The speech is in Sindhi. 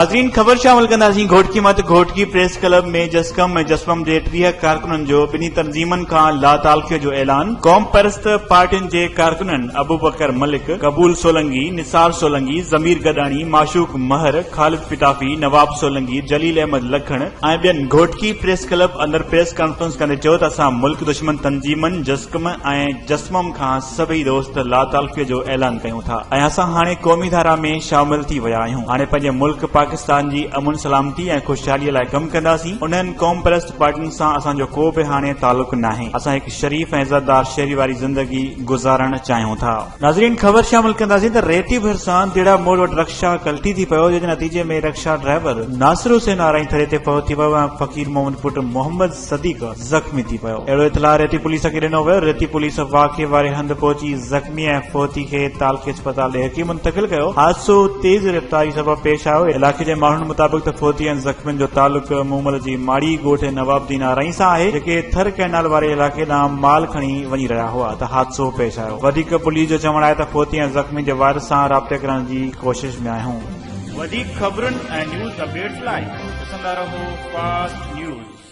ناظرين خبر شامل ڪنداسين گهوٽڪي مان ته گهوٽڪي پريس ڪلب ۾ جسقم ۽ جسمم جي 30 ڪارڪنن جو ٻنهي تنظيمن کان لاتعلقي جو اعلان، قومپرست پارٽين جي ڪارڪنن ابوبڪر ملڪ، قبول سولنگي، نثار سولنگي، ضمير گڏاڻي، معشوق مهر، خالد پتافي، نواب سولنگي، جليل احمد لکڻ ۽ ٻين گهوٽڪي پريس ڪلب اندر پريس ڪانفرنس ڪندي چيو ته اسان ملڪ دشمن تنظيمن جسقم ۽ جسمم کان سڀئي دوست لاتعلقي جو اعلان ڪيون ٿا ۽ اسان هاڻي قومي ڌارا ۾ شامل ٿي ويا آهيون هاڻي پنهنجي ملڪ پاڪستان جي امن سلامتي ۽ خوشحالي لاء ڪم ڪنداسين انهن قومپرست پارٽين سان اسان جو ڪو به هاڻي تعلق ناهي اسان هڪ شريف ۽ عزتدار شهري واري زندگي گذارڻ چاهيون ٿا. ناظرين خبر شامل ڪنداسين ته ريتي ڀرسان ديڙا موڙ وٽ رڪشا ڪلٽي ٿي پيو جنهن جي نتيجي ۾ رڪشا ڊرائيور ناصر حسين آرائين ٿري تي فوت ٿي ويو ۽ فقير محمد پٽ محمد صديق زخمي ٿي پيو. اهڙو اطلاع ريتي پوليس کي ڏنو ويو. ريتي پوليس واقعي واري هنڌ پهچي زخمي ۽ فوتي کي تعلقي اسپتال ڏهرڪي منتقل ڪيو. حادثو تيز رفتاري سبب پيش آيو. علائقي جي ماڻهن مطابق ته فوتي ۽ زخمين جو تعلق مومل جي ماڙي ڳوٺ نواب الدين آرائين سان آهي، جيڪي ٿر ڪئنال واري علائقي ڏانهن مال کڻي وڃي رهيا هئا ته حادثو پيش آيو. وڌيڪ پوليس جو چوڻ آهي ته فوتي ۽ زخمي جي وارث سان رابطي ڪرڻ جي ڪوشش ۾ آهيون. وڌيڪ خبرن ۽ نيوز اپڊيٽس لاء ڏسندا رهو فاسٽ نيوز.